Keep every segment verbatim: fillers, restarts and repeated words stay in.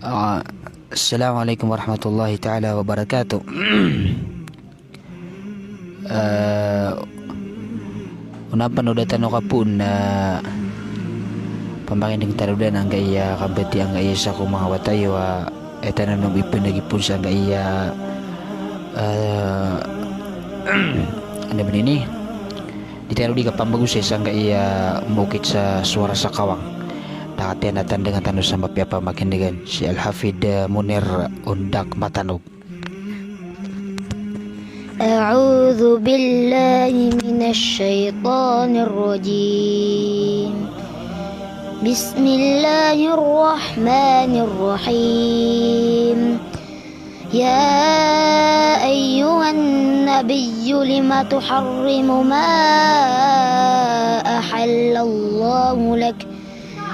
Ah, Assalamualaikum warahmatullahi taala wabarakatuh. Ah, onapan o da tano kapoon na pamakindeg tano dn angkaya kabatiya angkaya sa ko manga wata iyo a, ah, aya tano dn ipnagipon sa angkaya, ah, ano ba ini? Di tano di kapamagosay sa angkaya mokit sa sowara sa kawang. Na katii na tandangan tano sa mapiya a pamakindegan si Al-Hafid, ah, Munir Ondak Matanog. أعوذ بالله من الشيطان الرجيم. بسم الله الرحمن الرحيم. يا أيها النبي لم تحرم ما أحل الله لك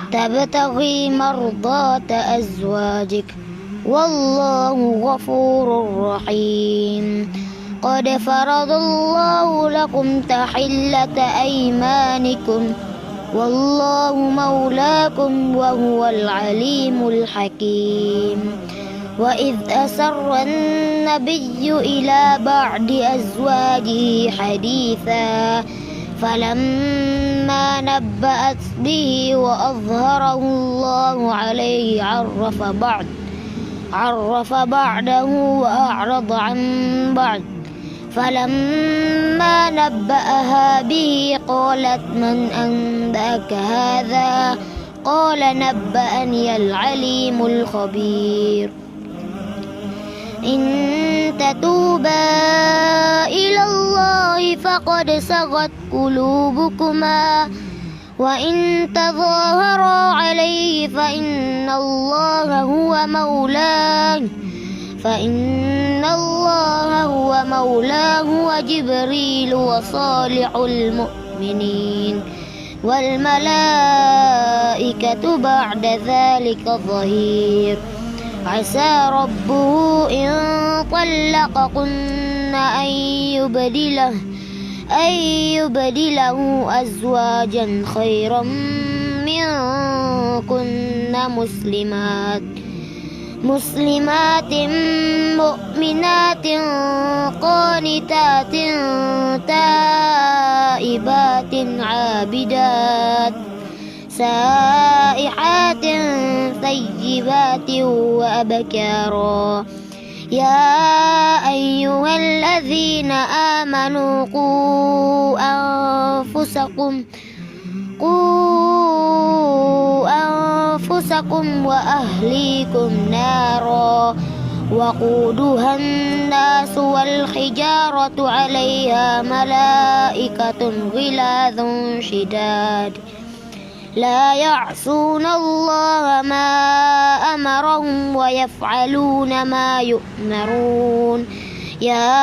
تبتغي مرضات أزواجك والله غفور رحيم. قد فرض الله لكم تحلة أيمانكم والله مولاكم وهو العليم الحكيم. وإذ أسر النبي إلى بعض أزواجه حديثا فلما نبأت به وأظهره الله عليه عرف بعض، عرف بعضه وأعرض عن بعض. فلما نبأها به قالت من أنبأك هذا؟ قال نبأني العليم الخبير. إن تتوبا إلى الله فقد صغت قلوبكما وإن تظاهرا عليه فإن الله هو مولاه، فإن الله هو مولاه وجبريل وصالح المؤمنين والملائكة بعد ذلك ظهير. عسى ربه إن طلقكن أن يبدله، أن يبدله أزواجا خيرا منكن مسلمات، مسلمات مؤمنات قانتات تائبات عابدات سائحات ثيبات وأبكارا. يا أيها الذين آمنوا قوا أنفسكم، قوا أنفسكم وأهليكم نارا وقودها الناس والحجارة عليها ملائكة غلاظ شداد لا يعصون الله ما أمرهم ويفعلون ما يؤمرون. يا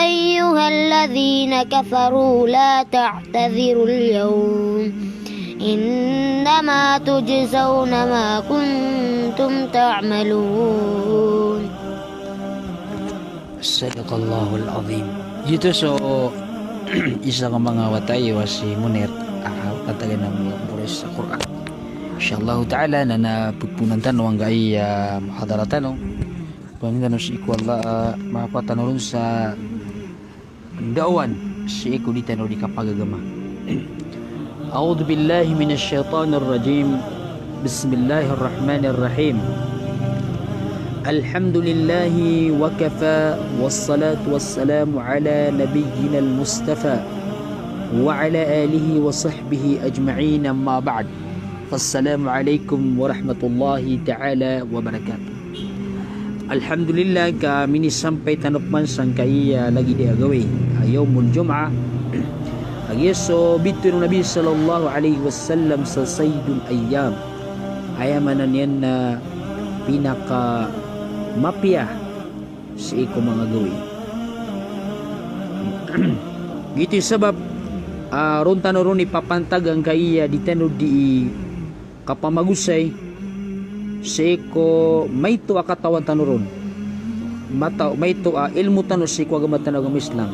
أيها الذين كفروا لا تعتذروا اليوم إنما تجزون ما كنتم تعملون. Sadaqallahul azim. Giyoto so isa ko manga wata iyo a si Munir. Ah, katagan a manga boris sa Qur'an. Insha Allahu ta'ala na, na pponan tano angkaya, ah, muhadara tano. Pangnin tano sii ko Allah, ah, mapatano ron sa ndaowan sii ko di tano di kapagagama. أعوذ بالله من الشيطان الرجيم. بسم الله الرحمن الرحيم. الحمد لله وكفى والصلاة والسلام على نبينا المصطفى وعلى آله وصحبه أجمعين، أما بعد. Assalamu alaikum warahmatullahi ta'ala wabarakatuh. Alhamdulillah, ka minisampay tano pman sangkaya lagid a gawii a Yawmul Jum'ah. Kagiya so bitowan o Nabi sallallahu alaihi wasallam sa Sayyidul Ayyam. Aya maana niyan na pinakamapiya sii ko manga gawii. Giyoto i sabap, ah, ron tano ron ipapantag angkaya di tano di kapamagosay sii ko maito a katawan tano ron. Mata-, maito a ilmo tano sii ko agama tano a agama Islam.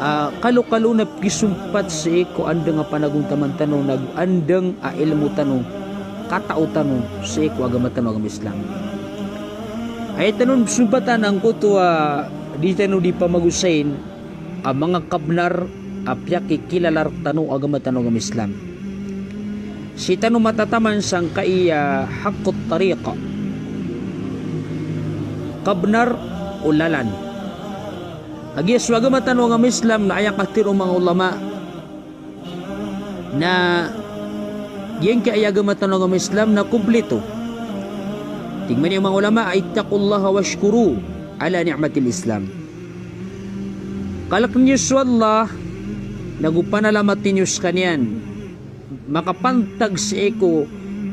Ah, kalokalo na pkisompat sii ko andang a panagontaman tano nago andang a ilmo tano. katao tano sii ko agama tano a agama Islam. Aya tano on psompatan angkoto a di tano di pamagosayin a manga kabnar a piyakikilala rktano a agama tano a agama Islam. Sii tano matataman sangkai a haqqut tariq, kabnar o lalan. Kagiya so agama tano a agama Islam na aya katharo o manga ulama na giyangkai a agama tano a agama Islam na komplito. Tig man iyan o manga ulama, "Ittaqullaha washkuru ala ni'matil Islam." Kalkn iyo so Allah, nago panalamatin iyo skaniyan makapantag sii ko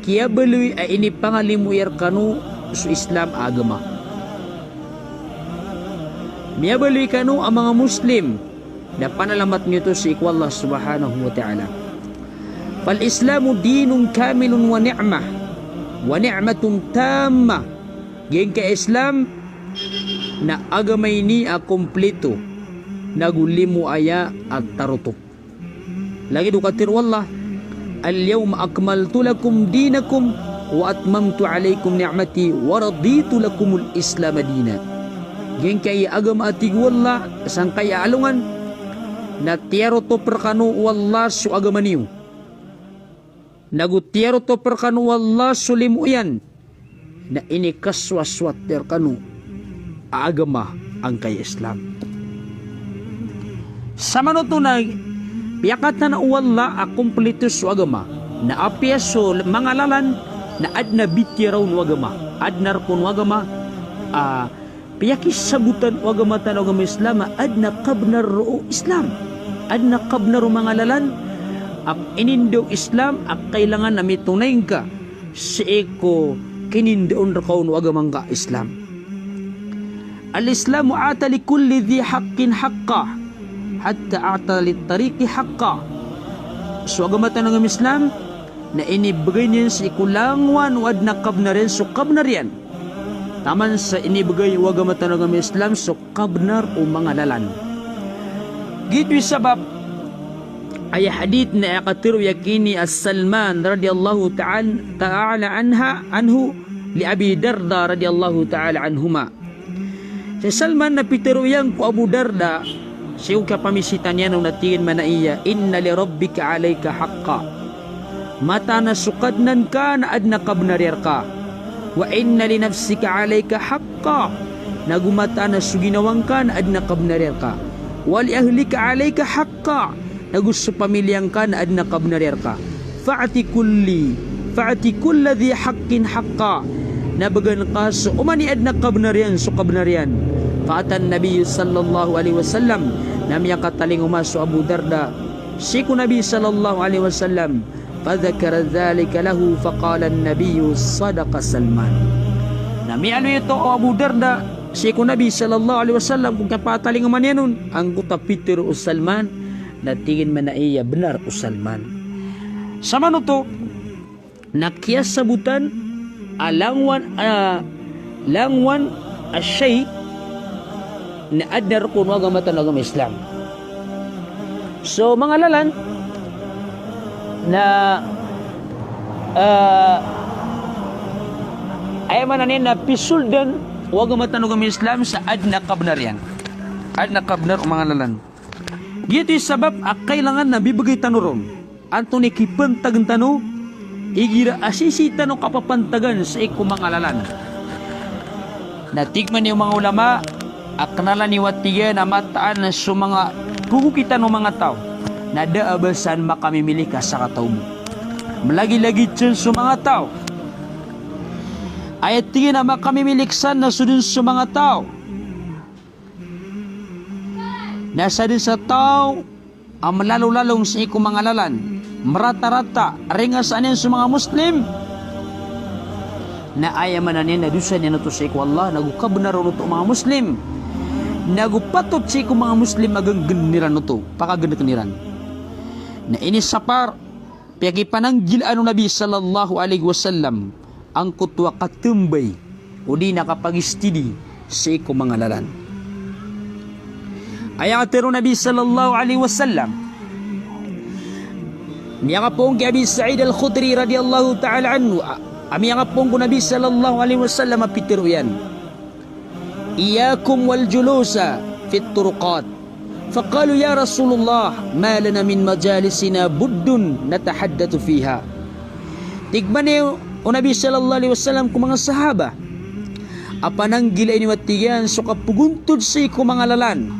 kiyabaloy a inipangalimo iyan rkano so Islam a agama. Miyabaloy kano a manga Muslim, na panalamat niyo oto sii ko Allah subhanahu wa ta'ala. "Fal Islamu dinun kamilun wa ni'mah, wa ni'matun tammah." Giyangkai a Islam na agama ini a komplito, nago limo aya a tarotop. Lagid o katharo o Allah, "Al-yawma akmaltu lakum dinakum wa atmamtu alaykum ni'mati wa raditu lakumul Islama dina." Giyangkai a agama, a tig o Allah, sangkai a alongan, na tiyarotop rkano o Allah so agama niyo. Nago tiyarotop rkano o Allah so limo iyan, na inikasowasowat iyan rkano a agama angkai a Islam. Samanoto na piyakatana o Allah a komplito so agama, na apiya so manga lalan na adn a bitiyara on o agama, adn a rk on o agama a piyakisabotan o agama tano a agama Islam a adn a kabnar o Islam. Adn a kabnar o manga lalan a ininda o Islam a kailangan a mitonay ngka sii ko kinindaon rka on o agama ngka a Islam. "Al-Islamu a'ta li kulli dhi haqqin haqqah, hatta a'ta lit tariqi haqqah." So agama tano a agama Islam na inibgay niyan sii ko langowan o adn a kabnar iyan so kabnar iyan. Taman sa inibgay o agama tano a agama Islam so kabnar o manga lalan. Giyoto i sabap a aya hadith na aya katharo iyan kini a Salman radiyallahu ta'al-, ta'ala anha, anhu, li Abi Darda radiyallahu ta'ala anhuma. Si Salman na pitharo iyan ko Abu Darda, sii ko kapamisita niyan on, na tig iyan man a iya, "Inna li rabbika alayka haqqa." Mataan a so Kadnan ka na adn a kabnar iyan rka. "Wa inna li nafsika alayka haqqa." Nago mataan a so ginawa ngka na adn a kabnar iyan rka. "Wa li ahlika alayka haqqa." Nago so pamiliya ngka na adn a kabnar iyan rka. "Fa'ti kulli, fa'ti kulla dhi haqqin haqqa." Na bgan ka so oman i adn a kabnar iyan so kabnar iyan. Fa atan Nabiyyu sallallahu alaihi wasallam. Na miyakatalingoma so Abu Darda sii ko Nabi sallallahu alaihi wasallam. Fa dhakara dhalika lahu, fa qala an-Nabiyyu, "Sadaqa Salman." Na miyaaloy oto o Abu Darda sii ko Nabi sallallahu alaihi wasallam ko kiyapatalingoma niyan on angkoto a pitharo o Salman. Na tig iyan man a iya, bnar o Salman. Samanoto na kiyasabotan a langowan, a langowan a shay na adn a rokon o agama tano a agama Islam. So manga lalan na, ah, aya maana niyan na pisoldan o agama tano a agama Islam sa adn a kabnar iyan. Adn a kabnar o manga lalan. Giyoto i sabap a kailangan na bibgay tano ron. Antonaa i kipantagn tano igira a sisii tano kapapantagan sii ko manga lalan? Na tig man iyan o manga ulama a knalan iyo a tig iyan a mataan so manga pgokitan o manga taw na da a ba san makamimilik a sakataw bo. Malagilagid san so manga taw. Aya tig iyan a makamimilik san na so dn so manga taw na sadn sa taw a mlalolalong sii ko manga lalan, mratarata, ringasaan iyan so manga Muslim, na aya maana niyan na dosa niyan oto sii ko Allah, nago kabnar on oto o manga Muslim, nago patot sii ko manga Muslim a gnggn iran oto, pakagnk iran. Na inisapar, piyakipananggilaan o Nabi sallallahu alaihi wasallam angkoto a katmbay odi na kapagistidi sii ko manga lalan. Aya katharo o Nabi sallallahu alaihi wasallam, Miyakapoon ki Abi Sa'id Al-Khudri radiyallahu ta'ala anhu, a, a miyakapoon ko Nabi sallallahu alaihi wasallam a pitharo iyan, "Iyyakum wal julusa fit turuqat." Faqalu, "Ya Rasulullah, ma lana min majalisina buddun natahaddathu fiha." Tig mambo o Nabi sallallahu alaihi wasallam ko manga sahaba a pananggilai niyo, a tig iyan, so kapagontod sii ko manga lalan.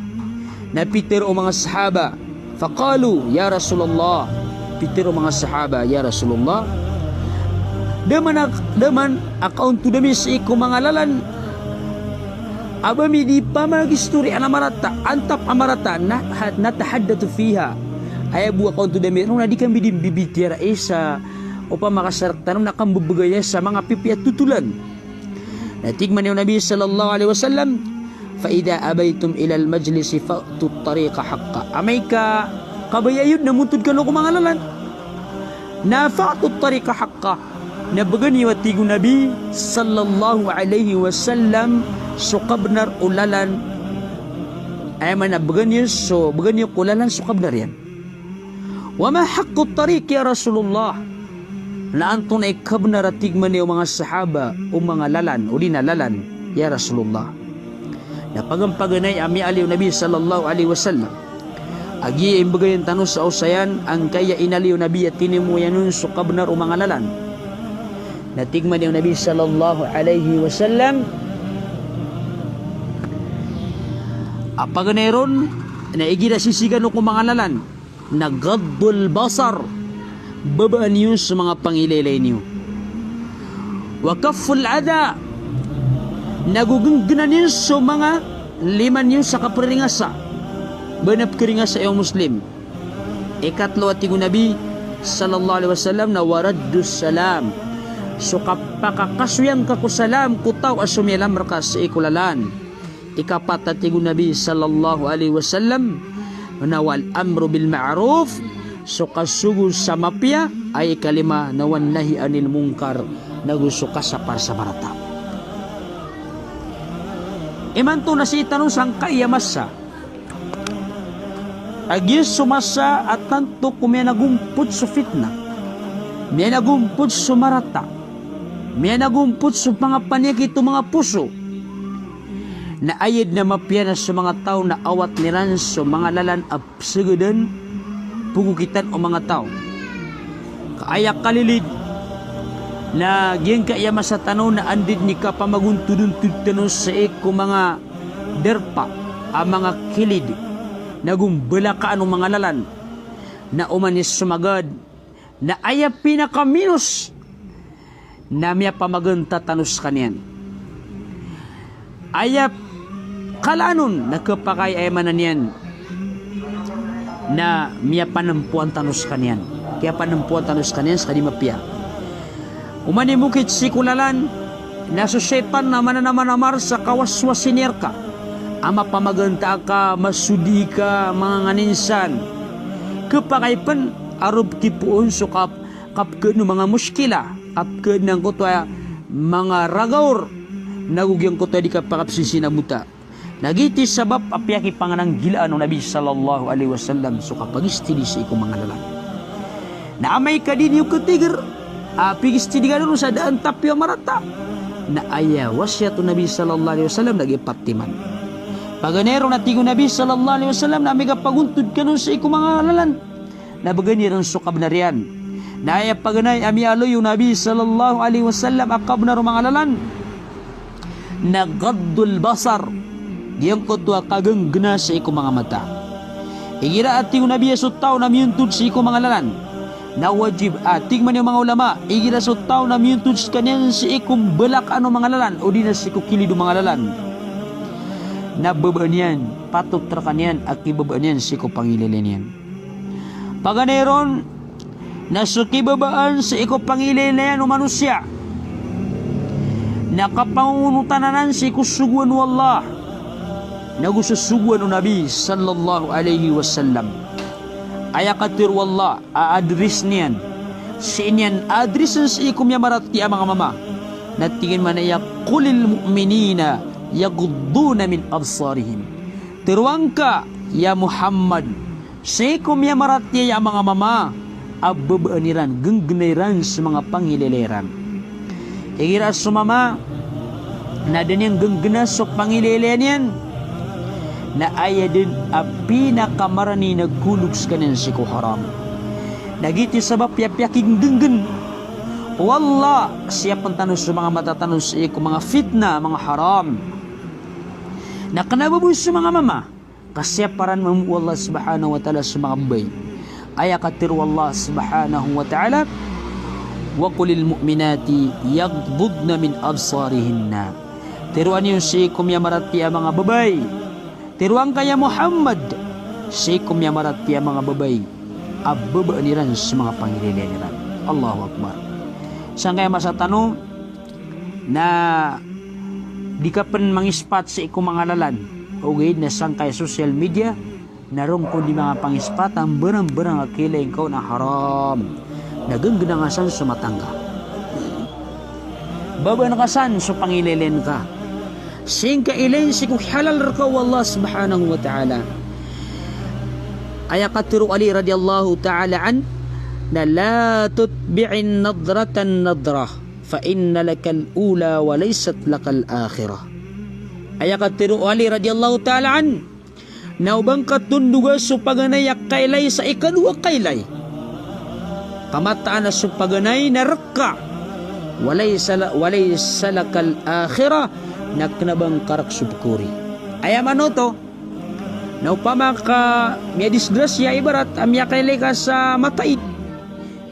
Na pitharo o manga sahaba, faqalu, "Ya Rasulullah," pitharo o manga sahaba, "Ya Rasulullah, da man a, da man a kaontod ami sii ko manga lalan a ba mi di pamagistoriyaan a marata, antap a marata, na, ha, natahaddathu fiha. Aya bo a kaontod ami roo na di kami di mbibitiyarai sa, opama ka sa rktano na kambebegaya sa manga pipiya a totolan." Na tig mambo o Nabi sallallahu alaihi wasallam, "Fa idha abaytum ilal majlisi fa'tut tariqa haqqa." Amay ka kabaya iyo na montod kano ko manga lalan, na fa'tut tariqa haqqa, na bgan iyo, a tig o Nabi sallallahu alaihi wasallam, so kabnar o lalan. Aya maana bgan iyo so, bgan iyo ko lalan so kabnar iyan. "Wa ma haqqut tariq, ya Rasulullah?" Na antonaa i kabnar, a tig mambo o manga sahaba, o manga lalan, odi na lalan, ya Rasulullah? Na paganay-paganay a miyaaloy o Nabi sallallahu alaihi wasallam a giya imbgay tano sa osayan angkaya inaloy o Nabi a tinimo iyan on so kabnar o manga lalan. Na tig mambo o Nabi sallallahu alaihi wasallam a paganay ron, na igira sisii kano ko manga lalan, na ghaddul basar, babaan iyo so manga pangilaylay niyo. Wa kafful adha, na go genggena niyo so manga lima niyo sa kapriringasa. Ba na pkharingasa iyo Muslim. Ikatlo, a tig o Nabi sallallahu alaihi wasallam, na wa raddus salam, so kapakakasoy angka ko salam ko taw a somiyalam rka sii ko lalan. Ikapat, a tig o Nabi sallallahu alaihi wasallam, na wal amru bil ma'ruf, so kasogo sa mapiya. Ay ikalima, na wan nahyi anil munkar, nago so kasapar sa marata. Imanto na sii tano sangkai a masa a giya so masa a tanto ko miyanagompot so fitna, miyanagompot so marata, miyanagompot so manga paniyakit o manga poso. Na aya dn a mapiya na so manga taw na awatn iran so manga lalan a psagadan, pogokitan o manga taw. Ka aya kalilid na giyangkaya masa tano na anda dn i kapamagontodontod tano sii ko manga darpa a manga kilid, nago mbalakaan o manga lalan. Na oman i somagad na aya pinakaminos na miyapamaganta tano skaniyan. Aya kalaan on na khapakay, aya maana niyan na miyapanempoan tano skaniyan. Kiyapanempoan tano skaniyan ska di mapiya. Oman i mokit sii ko lalan na so shaytan na mananamanamar sa kawaswasi niyan rka a mapamaganta ka, masodi ka, manga nganin san. Khapakay pn a roo pkipoon so kap kapkhaadn o manga mushkila, a pkhaadn angkoto a manga ragaor, nago giyangkoto a di kapakapsinsinabota. Na giyoto i sabap a piyakipangnanggilaan o Nabi sallallahu alaihi wasallam so kapagistidi sii ko manga lalan. Na amay ka di niyo khatigr a pigistidi kano sa da a antap iyo a marata, na aya wasiyat o Nabi sallallahu alaihi wasallam na giya patiman. Paganay ron, a tig o Nabi sallallahu alaihi wasallam, na amay ka pagontod kano sii ko manga lalan, na bgan iyo ron so kabnar iyan. Na aya paganay a miyaaloy o Nabi sallallahu alaihi wasallam a kabnar o manga lalan na ghaddul basar, giyangkoto a kagenggena sii ko manga mata. Igira, a tig o Nabi, a so taw na miyontod sii ko manga lalan, na wajib, a tig mambo o manga ulama, igira so taw na miyontod skaniyan sii ko mbalakaan o manga lalan, odi na sii ko kilid o manga lalan, na babaan iyan, patot rkaniyan a kibabaan iyan sii ko pangilaylay niyan. Paganay ron na so kibabaan sii ko pangilaylayan o manosiya na kapangongonotan anan sii ko sogoan o Allah, nago so sogoan o Nabi sallallahu alaihi wasallam. Aya katharo o Allah a address niyan, sii niyan addressn sii ko miyamaratiyaya a manga mama, na tig iyan mambo a, "Qul lil mu'minina yaghudduna min absarihim." Tharoa ngka, ya Muhammad, sii ko miyamaratiyaya a manga mama, a babaan iran, genggena iran so manga pangilaylay ran. Igira so mama na da niyan genggena so pangilaylay niyan, na aya den a pinakamarani na golog sekaniyan sii ko haram. Na giyoto i sabap a piyakigenggenggen o Allah, siyapen tano so manga mata tano sii ko manga fitna, manga haram. Na kena ba bo so manga mama, ka siyapa ran mambo o Allah subhanahu wa ta'ala so manga babay. Aya katero o Allah subhanahu wa ta'ala, "Wa qul lil mu'minati yaghdudna min absarihinna." Teroa niyo sii ko miyamaratiyaya a manga babay. Teroa ngka ya Muhammad sii ko miyamaratiyaya a manga babay a babaan iran so manga pangilaylay iran. Allahu Akbar. Sangkaya masa tano na di ka pen mangispat sii ko manga lalan, ogaid na sangkaya social media, na roo ngka on di manga pangispat a mbarangbarang a kilayn ka on a haram. Na genggena ngka san so mata ngka. Babaan ka san so pangilaylay ngka. Sii ngka ilayn sii ko halal reka o Allah subhanahu wa ta'ala. Aya katero o Ali radiyallahu ta'ala anhu, na, "La tutbi'in nadratan nadrah, fa inna lakal ula wa laysat lakal akhirah." Aya katero o Ali radiyallahu ta'ala anhu, na o ba ngka tondoga so paganay a kailay sa ikadowa a kailay. Ka mataan a so paganay na rek ka, wa laysa la-, wa laysa lakal akhirah, na kena ba ngka rek so pekori. Aya maana oto, na opama ka miyadisgrasya, ibarat a miyakailay ka sa mataid,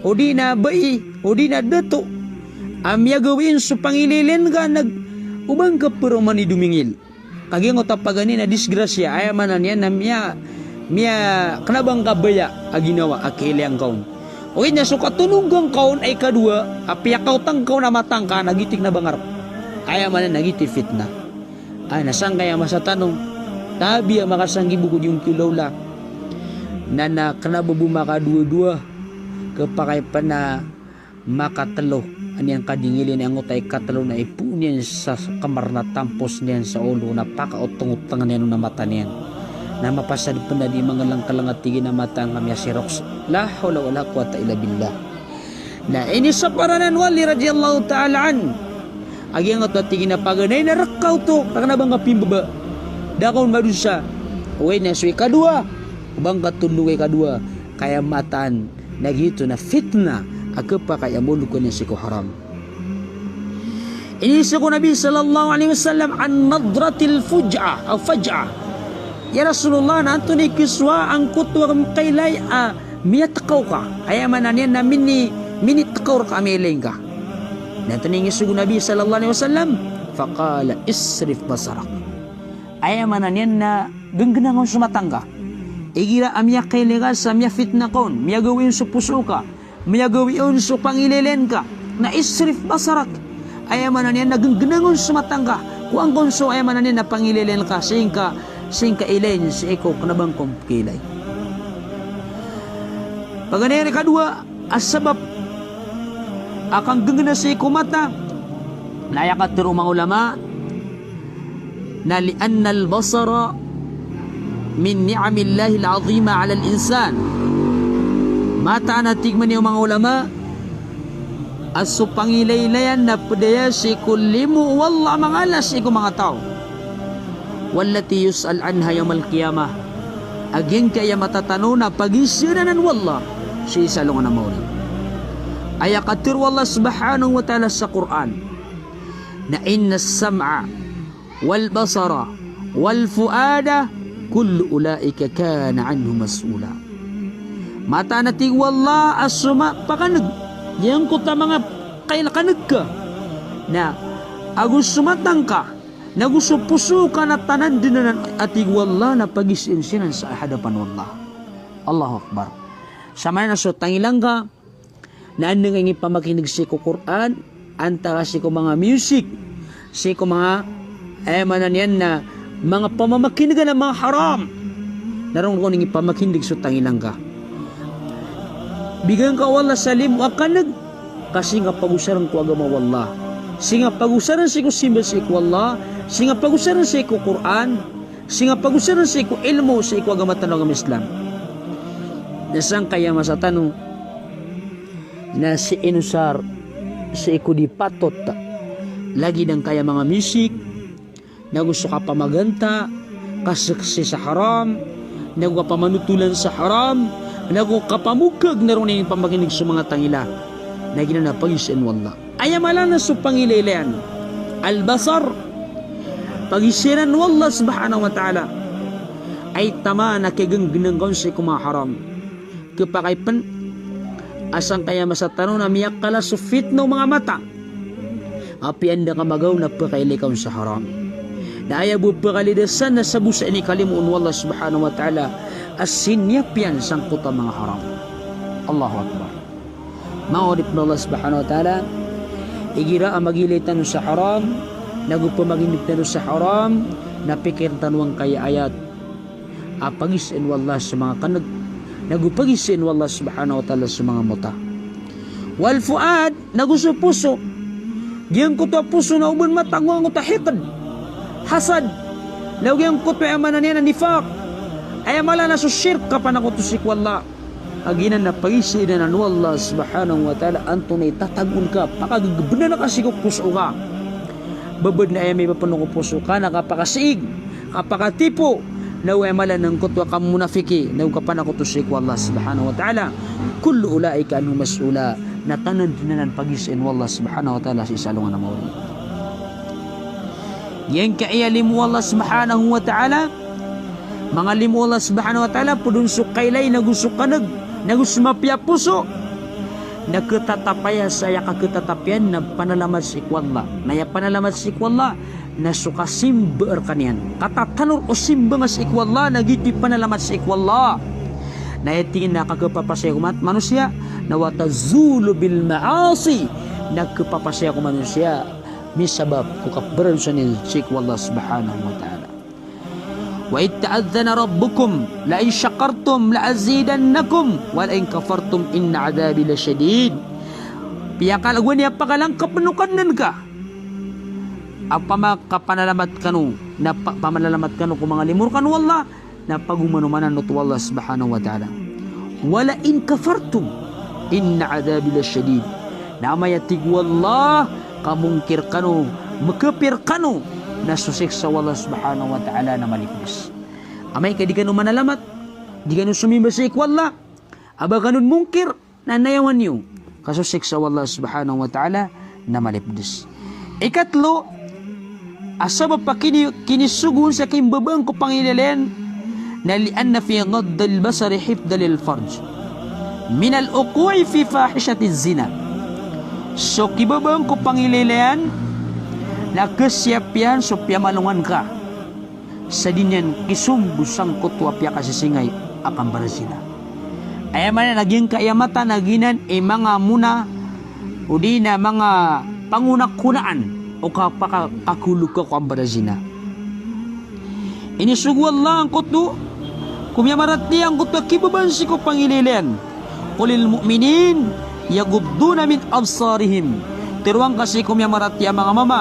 o di na bai, o di na dato, a miyagawii on so pangilaylay ngka na o ba ngka peroman i domingil. Kagiya ngka oto a paganay na disgrasya, aya maana niyan na miya, miya, kena ba ngka baya a ginawa a kilayan ka on. Ogaid na so katondoga ngka on a ikadowa a piyakaotang ka on a mata ngka na giyoto i kena ba ngka rek. Aya maana na giyoto i fitna. Aya na sangkaya masa tano, tabiya makasanggibo ko di on kilaola. Na, na kena ba bo makadowadowa, kepakay pen a makatelo. Aniyan kadingilin angkoto a ikatelo na ipoon iyan sa kamar na tampos niyan sa olo na pakaotengoteng niyan on a mata niyan. Na mapasad pen a di mangelengkeleng a tig iyan a mata ngka miyasiroks. La hawla wala quwwata illa billah. Na inisapar anan o Ali radiyallahu ta'ala anhu a giyangkoto a tig iyan a paganay na rek ka oto, ka kena ba ngka pimbaba. Da ka on madosa. Ogaid na so ikadowa, o ba ngka tondoga ikadowa, ka aya mataan na giyoto na fitna a kepakay a mbolog ka niyan sii ko haram. Iniiza ko Nabi sallallahu alaihi wasallam an nadratil fuj'ah aw faj'ah. Ya Rasulullah, na antonaa i kisowa angkoto a kailay a miyatekaw ka? Aya maana niyan na mini, minitekaw rek a miyailay ngka. Na antonaa i iniiza ko Nabi sallallahu alaihi wasallam? Faqala, "Isrif basarak." Aya maana niyan na genggena ngka on so mata ngka. Igira a miyakailay ka sa miyafitna ka on, miyagawii on so poso ka, miyagawii on so pangilaylay ngka, na isrif basarak. Aya maana niyan na genggena ngka on so mata ngka. Kowaa ngka on so, aya maana niyan na pangilaylay ngka, sii ngka, sii ngka ilayn sii ko kena ba ngka on pekiilay. Paganay a ikadowa a sabap a kanggenggena sii ko mata, na aya katero o manga ulama, na li'annal basara min ni'amillahil azimah 'alal insan. Mataan a tig man iyan o manga ulama a so pangilaylayan na ped aya sii ko limo o Allah a manga ala sii ko manga taw. Wallati yus'al anha yawmal qiyamah. A giyangkaya mata tano na pagizanan o Allah sii sa alongan a maori. Aya katero o Allah subhanahu wa ta'ala sa Qur'an, na innas sam'a wal basara wal fuada kullu ulaika kana anhu mas'ula. Mataan a tig o Allah a so ma-, pakaneg, giyangkoto a manga kailay kaneg ka, na ago so mata ngka, na ago so poso ka na tanan den anan a tig o Allah na pagizaan siran sa hadapan o Allah. Allahu Akbar. Samanan a so tangila ngka, na anda ngka ingipamakineg sii ko Qur'an, antaa ka sii ko manga music, sii ko manga, aya maana niyan na manga pamamakineg a manga haram. Na roo ngka on ingipamakineg so tangila ngka. Bigan ka o Allah sa limo a kaneg, ka sii ngka pagosaren ko agama o Allah. Sii ngka pagosaren sii ko simba sii ko Allah. Sii ngka pagosaren sii ko Qur'an. Sii ngka pagosaren sii ko ilmo sii ko agama tano a agama Islam. Na sangkaya masa tano, na sii inosar sii ko di patot, lagid angkaya manga misik, nago so kapamaganta, kaseksi sa haram, nago kapamanotolan sa haram, nago kapamokeg na roo niyan pamakineg so manga tangila, na giyanan na pagizaan o Allah. Aya mala na so pangilaylayan, al-basar, pagizaan o Allah subhanahu wa ta'ala, ay taman a kiyagenggenang ka on sii ko manga haram. Kepakay pen a sangkaya masa tano na miyakala so fitna o manga mata. Apiya anda ka magaw na pekailay ka on sa haram. Na aya bo pekalidasan na sabo sa inikalimo on o Allah subhanahu wa ta'ala a siniyapiyan sangkoto a manga haram. Allahu Akbar. Manga oripn o Allah subhanahu wa ta'ala, igira a magilay tano sa haram, nago pemakineg tano sa haram, na pikiren tano angkaya ayat a pagizaan o Allah so manga keneg, nago pagizaan o Allah subhanahu wa ta'ala so manga mota. Wal fuad, nago so poso. Giyangkoto a poso na oba matango angkoto a hiqd, hasad, nago giyangkoto a aya maana niyan a nifaq. Aya mala na so shirk, kapanakoto sii ko Allah. Giyanan na pagizaan o Allah subhanahu wa ta'ala, antonaa i tatagoon ka, pakagegebenan ka sii ko poso ka. Bebed na aya mipepen ko poso ka na kapakasiig, kapakatipo, nago aya mala na angkoto a kamonafiki, nago kapanakoto sii ko Allah subhanahu wa ta'ala. Kullu ulaika anhu mas'ula, na tanan dn anan pagizaan o Allah subhanahu wa ta'ala sii sa alongan a maori. Giyangkaya limo o Allah subhanahu wa ta'ala, manga limo o Allah subhanahu wa ta'ala, ped on so kailay, nago so keneg, nago so mapiya a poso, na ketatap aya sa aya kaketatap iyan na panalamat sii ko Allah. Na aya panalamat sii ko Allah na so kasimba rekaniyan. Katatanor o simba nga sii ko Allah, na giyoto i panalamat sii ko Allah. Na aya tig iyan na kakepapasaya ko mat-, manosiya, na wa tazulu bil ma'asi, na kepapasaya ko manosiya misabap ko kapersonan iyan sii ko Allah subhanahu wa ta'ala. Wa idh ta'adhdhana rabbukum la in shakartum la azidannakum wa la in kafartum inna adhabi lashadid. Piyakalagowan iyan a pakalangkepen o Kadnan ka. Opama ka panalamat kano, na pa-, pamanalamat kano ko manga limo rekano o Allah, na pagomanomanan oto o Allah subhanahu wa ta'ala. Wa la in kafartum inna adhabi lashadid. Na amay a tig o Allah, ka mongkir kano, mekepir kano, na so siksa o Allah subhanahu wa ta'ala na malipdes. Amay ka di kano manalamat, di kano somimba sii ko Allah, a ba kano mongkir, na nayawan iyo ka so siksa o Allah subhanahu wa ta'ala na malipdes. Ikatlo a sabap a kini-, kinisogo on sa kimbabaan ko pangilaylayan na li anna fi ghaddil basari hifdhan lil farj min al wuqu'i fi fahishatiz zina. So kibabaan ko pangilaylayan na kesiyapiyan so piyamalongan ka sa di niyan kisombo sangkoto a piyakasisingay a kambarazina. Aya maana na giyangkaya mata na giyanan i manga mona odi na manga pangonakonaan o kapaka-, kakolog ka ko kambarazina. Inisogo o Allah angkoto ko miyamaratiyaya angkoto a kibabaan sii ko pangilaylayan. Qul lil mu'minin yaghuddhu min absarihim. Teroa ngka sii ko miyamaratiyaya a manga mama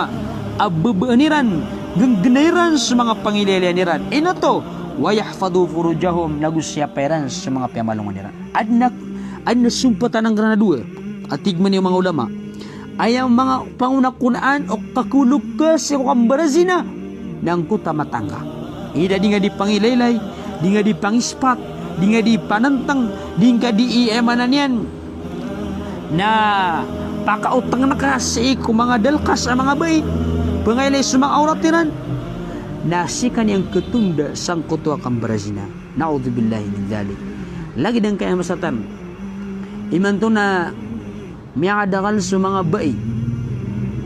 a babaan iran, genggenai ran so manga pangilaylayan iran. Ino oto? Wa yahfadhu furujahum, nago siyapay ran so manga piyamalongan iran. Aden a, aden a sompatan angkanan a dowa a tig man o manga ulama. Aya manga pangonakonaan o kakolog ka sii ko kambarazina na angkoto a mata ngka. Ida di nga di pangilaylay, di nga di pangispat, di nga di panenteng, di nga di i-, aya maana niyan na pakaotengen ka sii ko manga dalkas a manga bai, pengaylay so manga awrat iran, na sekaniyan ketonda sangkoto a kambarazina. Na'udzubillahi min dhalik. Lagid angkaya masa tano. Imanto na miyakadakl so manga bai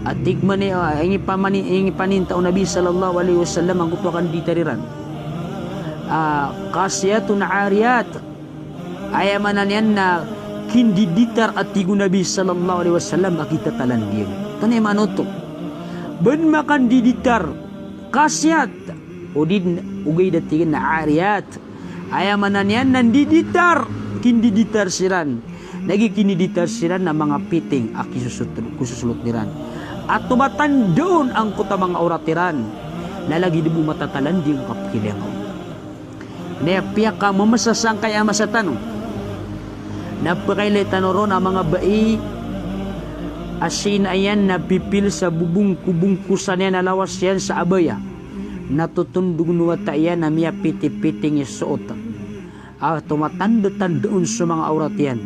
a tig man i, ah, ingipamani-, ingipaninta o Nabi sallallahu alaihi wasallam angkoto a kandiditar iran. Ah, kasiyatun ariyat. Aya maana niyan na kindiditar a tig o Nabi sallallahu alaihi wasallam a kitatalandiyan. Antonaa i maana oto? Ba den makandiditar, kasiyat, odi den ogaid a tig iyan na ariyat. Aya maana niyan na ndiditar, kindiditar siran. Lagid kindiditar siran na manga piting a kisosolot, kisosolot iran. A tomatanda on angkoto a manga awrat iran. Na lagid bo matatalandiyan ko kapkilangan. Na aya piyakamemesa sangkaya masa tano Na pakailay tano ron a manga bai a sii na iyan na pipil sa bobongkobongkosan iyan a lawas iyan sa abaya. Na totondog o wata iyan a miyapitipiting i soot a tomatandotando on so manga awrat iyan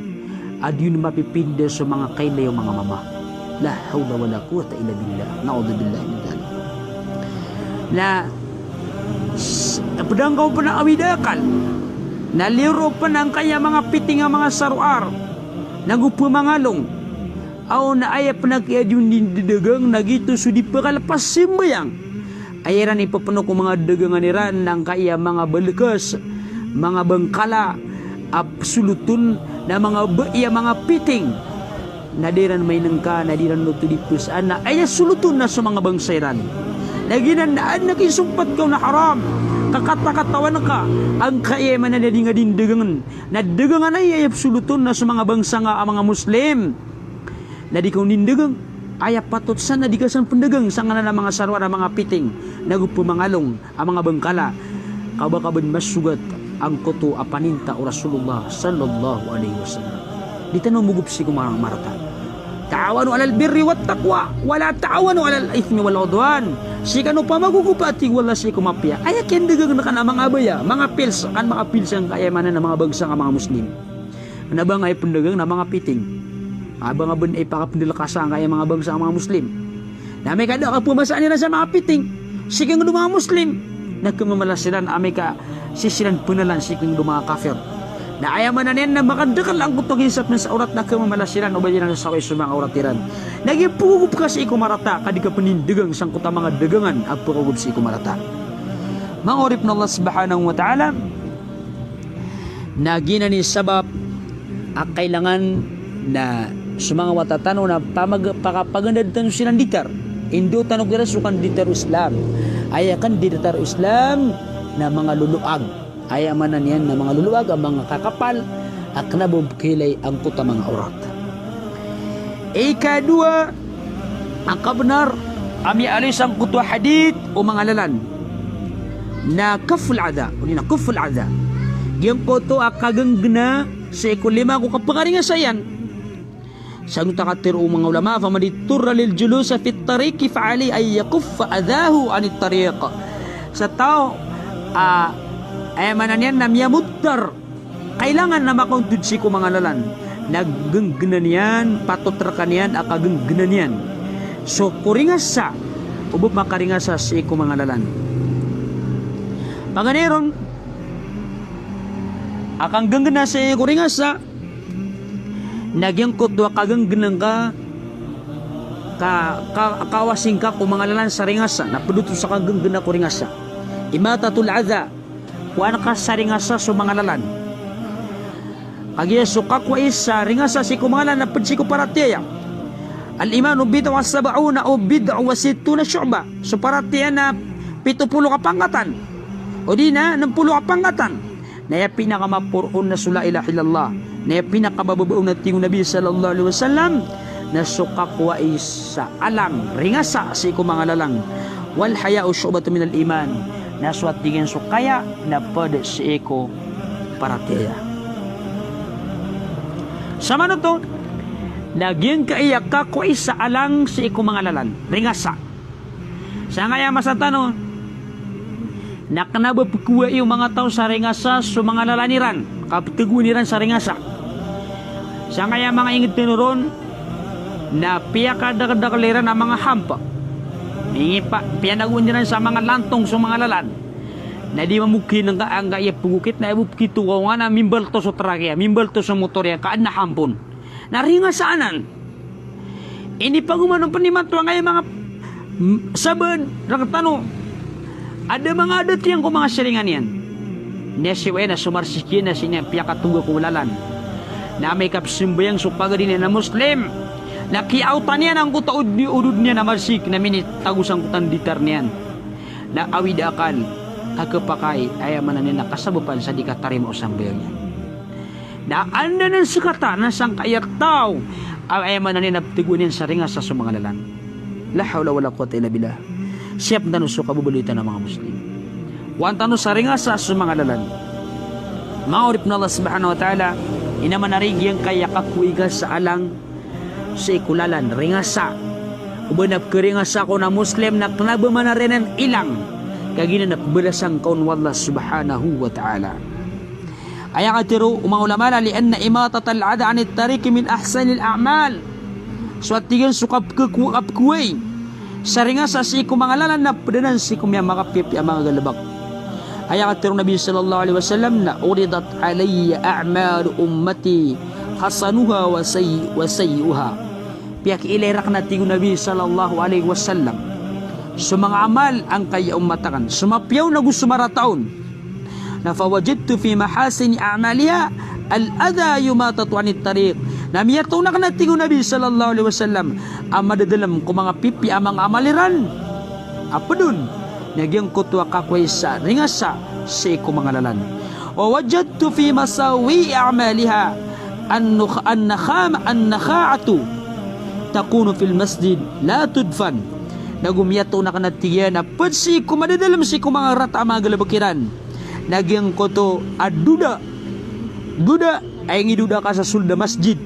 a di on mapipinda so manga kailay o manga mama. La hawla wala quwwata illa billah. Na'udhubillahi min dhalik. Na s- pd angka o pn a awid a akal. Na liyo ron pn angkaya manga piting a manga saroar nago pmangalong. Aw na aya pn a kiya di on di dagang na giyoto so di pkalpas sambayang. Aya iran ipapno ko manga dagangan iran na angkaya manga balkas, manga bangkala a soloton, na manga bai a manga piting. Na di iran mainngka, na di iran oto di psaan na aya soloton na so manga bangsa iran. Na giyanan na adn a kisompat ka on a haram, ka katakatawan ka angkaya maana niyan a di nga di ndagangan. Na dagangan aya, aya soloton na so manga bangsa nga a manga Muslim. Na di ka on di ndagang. Aya patot san na di ka san pndagang sangkanan a manga saroar a manga piting nago pmangalong a manga bangkala. Ka ba ka bn masogat angkoto a paninta o Rasulullah sallallahu alaihi wasallam. Di tano mogop sii ko manga marata. Ta'awanu 'alal birri wat taqwa, wa la ta'awanu 'alal ithmi wal 'udwan. Sii kano pamagogop a tig o Allah sii ko mapiya. Aya kiyandagang na kan a manga abaya, manga pils, kan manga pils angkaya maana niyan a manga bangsa nga manga Muslim. Na ba nga ipndagang na manga piting. A ba nga bn ipakapndalkasa angkaya manga bangsa nga manga Muslim. Na amay ka da ka pmasaan iran sa manga piting, sii kangdo manga Muslim, na kmamala siran amay ka sii siran pnalan sii kangdo manga kafir. Na aya maana niyan na makandakl angkoto a gisap na sa awrat na kmamala siran o ba iran sasawai so manga awrat iran. Na giya pagogop ka sii ko marata, ka di ka pn di ndagang sangkoto a manga dagangan a pagogop sii ko marata. Manga oripn o Allah subhanahu wa ta'ala, na giyanan i sabap a kailangan na so manga wata tano na pamag-, paka-, pagandad tano siran ditar. Indo tano kiran so kanditar o Islam. Aya kanditar o Islam na manga loloag. Aya maana niyan na manga loloag a manga kakapal a kna ba on pkhailay angkoto a manga awrat. Ikadowa a kabnar a miyaaloy sangkoto a hadith o manga lalan na kafful adha, odi na kufful adha. Giyangkoto a kagnggna sii ko lima ko kapakaringasa iyan. Sa giyangkoto a katharo o manga ulama, faman idturra lil julusi fit tariqi fa alayhi an yakuffa adhahu anit tariq. Sa taw a, aya maana niyan na miyamudtar, kailangan na makaontod sii ko manga lalan, na gnggnan iyan, patot rkaniyan a kagnggnan iyan so koringasa o ba makaringasa sii ko manga lalan. Paganay ron a kanggnggna sii ko ringasa, na giyangkoto a kagnggnan ka, ka, ka, kawasing ka ko manga lalan sa ringasa, na pd oto sa kanggnggna ko ringasa. Imatatul adha, kowaan ka sa ringasa so manga lalan. Kagiya so kakowai sa ringasa sii ko manga lalan na pd sii ko paratiyaya. Al-imanu bid'un wa sab'una aw bid'un wa sittuna shu'bah. So paratiyaya na pito polo ka pangkatan. Odi na nm polo ka pangkatan. Na aya pinakamaporo on na so la ilaha illallah. Na aya pinakamababa on na tig o Nabi sallallahu alaihi wasallam na so kakowai sa alang, ringasa sii ko manga lalan. Wal haya'u shu'batun minal iman. Na so a tig iyan so kaya na pd sii ko paratiyaya. Samanoto, na giyangkaya kakowai sa alang sii ko manga lalan, ringasa. Sangkaya masa tano, na kna ba pkowai o manga taw sa ringasa so manga lalan iran, ka pthagoan iran sa ringasa. Sangkaya manga ingd tano ron, na piyakadakdakl iran a manga hampa. Ingipa, piyanagoan iran sa manga lantong so manga lalan. Na di mamogkhin angka, angkaya pagokit, na aya bo pkitokaw nga na mimbalto so trak iyan, mimbalto so motor iyan, ka adn a hampa on. Na ringasa anan. Inipagoman o pn imanto angkaya manga, mm, sabaad rktano a da manga adat iyan ko manga siringan iyan. Niya siwai na so marsik iyan na sii niyan piyakatoga ko lalan. Na amay ka pzambayang so pagari niyan a Muslim, na kiyaotan iyan angkoto a od-, odod niyan a marsik na minitago sangkoto a nditar niyan. Na awid a akal, ka khapakay, aya maana niyan na kasabapan sa di katarima o sambayang iyan. Na anda nan skata na sangkaya taw a aya maana niyan na pthagoan iyan sa ringasa so manga lalan. La hawla wala quwwata illa billah. Siyapn tano so kababaloy tano a manga Muslim. Kowaan tano sa ringasa so manga lalan. Manga oripn o Allah subhanahu wa ta'ala, Ina manari giyangkaya kakowa ka sa alang sii ko lalan, ringasa. O ba na pkaringasa ko na Muslim na kna ba manari anan ilang. Kagiya na pbalasan ka on o Allah subhanahu wa ta'ala. Aya katharo o manga ulama na, "Li'anna imatatal adha anit tariq min ahsanil a'mal." So a tig iyan so kapkhakowa, kapkhowai sa ringasa sii ko manga lalan na pd anan sii ko miyamakapiyapiya a manga galbk. Aya katharo o Nabi sallallahu alaihi wasallam na, "Uridat alayya a'malu ummati hasanuha wa sayyi-, wa sayyi'uha." Piyakiilay rakn, a tig o Nabi sallallahu alaihi wasallam, so manga amal angkaya ummat akn, so mapiya on ago so marata on. Na fawajadtu fi mahasini a'maliha al-adha yumatatu anit tariq. Na miyatoon akn, a tig o Nabi sallallahu alaihi wasallam, a madadalm ko manga pipiya a manga amal iran a pd on na giyangkoto a kakowa sa ringasa sii ko manga lalan. Wa wajadtu fi masawi'i a'maliha an-nukh-, an-nakham-, an-nakha'atu takunu fil masjid la tudfan. Nago miyatoon akn, a tig iyan, a pd sii ko madadalm sii ko manga rata a manga galbk iran na giyangkoto a doda, doda a ingidoda ka sa sold a masjid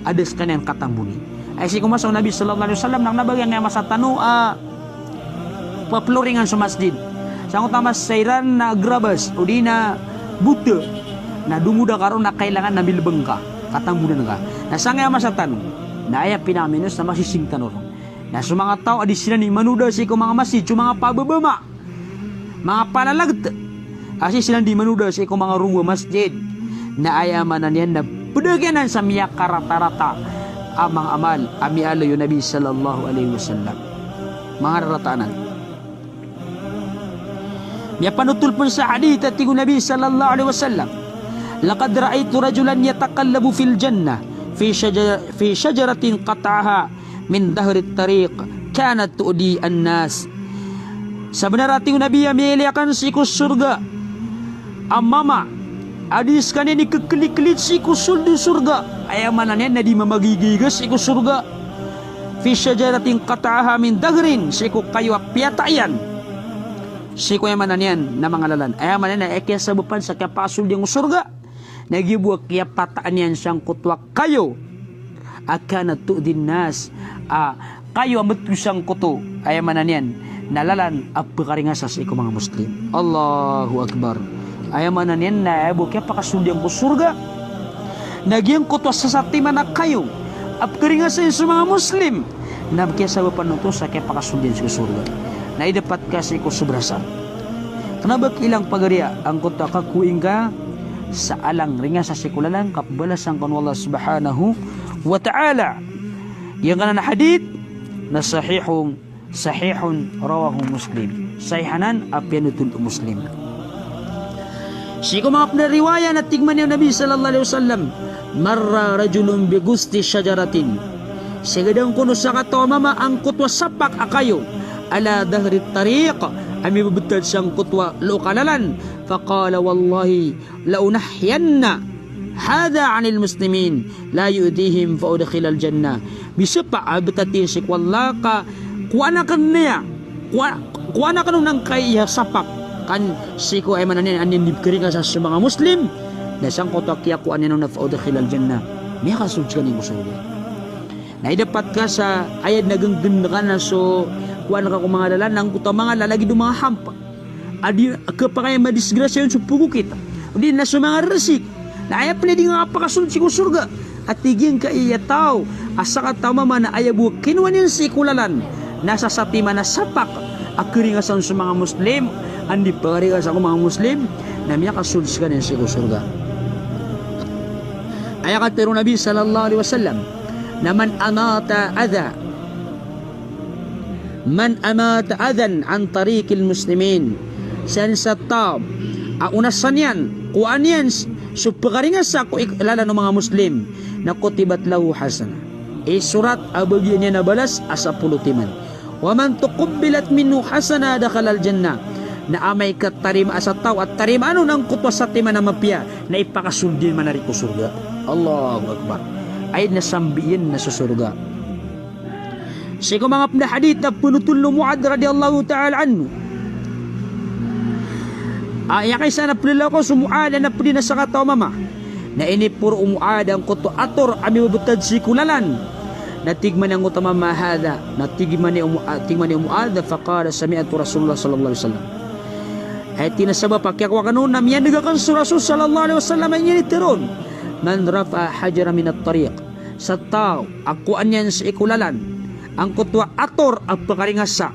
a da skaniyan katamboni. Aya sii ko masa o Nabi sallallahu alaihi wasallam na kna ba giyangkaya masa tano a pphloringan so masjid. Sangkoto a masa iran na grabas odi na bota, na domoda ka ron na kailangan na milbng ka, katambonan ka. Na sangkaya masa tano na aya pinakaminos na masising tano ron. Na so manga taw a di siran di manoda sii ko manga masjid, so manga pababama, manga palalaget a sii siran di manoda sii ko manga rogo a masjid. Na aya maana niyan na pd akn anan sa miyakaratarata a manga amal a miyaaloy o Nabi sallallahu alaihi wasallam. Manga rarata anan. Miyapanotol pn sa hadith a tig o Nabi sallallahu alaihi wasallam, "Laqad ra'aytu rajulan yataqallabu fil jannah fi shaja-, fi shajaratin qata'aha min dhahrit tariq kanat tu'dhi an-nas." Sabnar, a tig o Nabi, a miyailay akn sii ko sorga a mama a di skaniyan di kkliklit sii ko sold o sorga. Aya maana niyan na di mamagigayga sii ko sorga. Fi shajaratin qata'aha min dhahrin, sii ko kayo a piyata iyan sii ko, aya maana niyan na manga lalan. Aya maana niyan na aya kiyasabapan sa kiyapakasold iyan ko sorga na giya bo a kiyapataan iyan sangkoto a kayo a kanat tu'dhi an-nas, a kayo a mtho sangkoto, aya maana niyan na lalan a pkaringasa sii ko manga Muslim. Allahu Akbar. Aya maana niyan na aya bo a kiyapakasold iyan ko sorga na giyangkoto a sasatiman a kayo a pkaringasa iyan so manga Muslim na kiyasabapan oto sa kiyapakasold iyan sii ko sorga. Na idapat ka sii ko sobra sa kna ba kilang pagariya angkoto a kakowa ingka sa alang ringasa sii ko lalan ka pbalasan ka on o Allah subhanahu wa ta'ala. Giyangkanan a hadith na sahihun, sahihun rawahu Muslim. Sahih anan a piyanotol o Muslim. Sii ko manga pd a riwaya na tig man iyan o Nabi sallallahu alaihi wasallam, "Marra rajulun bi ghusni shajaratin." Sii ko da on kono sakataw a mama angkoto a sapak a kayo, ala dhahri tariq, a mibebetad sangkoto a look a lalan. Faqala, "Wallahi la unahhiyanna hadha anil muslimin, la yu'dhihim fa udkhilal jannah." Misepak a betatin sii ko Allah ka kowaan aken niya, kowa-, kowaan aken on angkaya sapak kan sii ko, aya maana niyan, an iyan di pekaringasa so manga Muslim, na sangkoto a kiyakowaan iyan on na fa udkhilal jannah, miyakasold sekaniyan ko sorga. Na idapat ka sa ayad na genggen ka na so kowaan ka ko manga lalan, na angkoto a manga lalan lagid o manga hampa a di, kepakay a madisgrasya on so pagokit, o di na so manga resik. Na aya pen a di nga kapakasold sii ko sorga. A tig iyan ka aya taw a sakataw a mama na aya bo a kinowa niyan sii ko lalan na sasatiman a sapak a keringasan so manga Muslim, an di pekaringasa ko manga Muslim, na miyakasold sekaniyan sii ko sorga. Aya katharo o Nabi sallallahu alaihi wasallam na man amata adha Man amata adhan an tariqil muslimin. Siyan sa taw a onasan iyan, kowaan iyan s-, so pekaringasa ko ik-, lalan o manga Muslim, na kutibat lahu hasanah. Isorat a bagian iyan a balas a sapolo timan. Wa man tuqubbilat minhu hasanah dakhalal jannah. Na amay ka tarimaan sa taw a tarimaan on angkoto a satiman a mapiya, na ipakasold iyan man ari ko sorga. Allahu Akbar. Aya na sambi iyan na so sorga. Sii ko manga ped a hadith a penotol o Muadh radhiyallahu ta'ala anhu. A, aya kaisa na pelalaw ko so Muadh a na ped iyan a sakataw a mama. Na iniporo o Muadh angkoto a ator a mibebetad sii ko lalan. Na tig man iyan angkoto a mama, "Ma hadha?" Na tig man iyan o Mu-, ah, tig man iyan o Muadh, faqala, "Sami'tu Rasulullah sallallahu alaihi wasallam." Aya tig iyan a sabap a kiyakowa akn on na miyaneg akn so Rasul sallallahu alaihi wasallam a initero on, "Man rafa'a hajaran minat tariq." Sa taw a kowaan iyan sii ko lalan angkoto a ator a pekaringasa,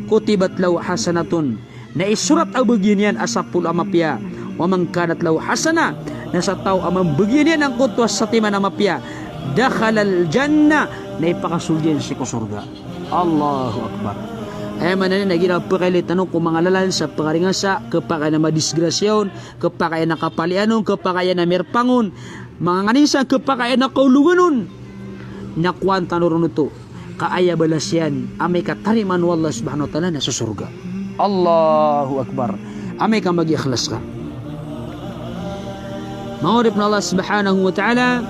kutibat lahu hasanatun, na isorat a bagian iyan a sapolo a mapiya. Wa man kanat lahu hasanah, na sa taw a mambagian iyan angkoto a satiman a mapiya, dakhalal jannah, na ipakasold iyan sii ko sorga. Allahu Akbar. Aya maana niyan na igira pekailay tano ko manga lalan sa pekaringasa, kepakay na madisgrasya on, kepakay na kapalian on, kepakay na miyarpang on, manga nganin sa kepakay na kaologan on, na kowaan tano ron oto. Ka aya balas iyan amay ka tarimaan o Allah subhanahu wa ta'ala na so sorga. Allahu Akbar. Amay ka magiikhlas ka. Manga oripn o Allah subhanahu wa ta'ala,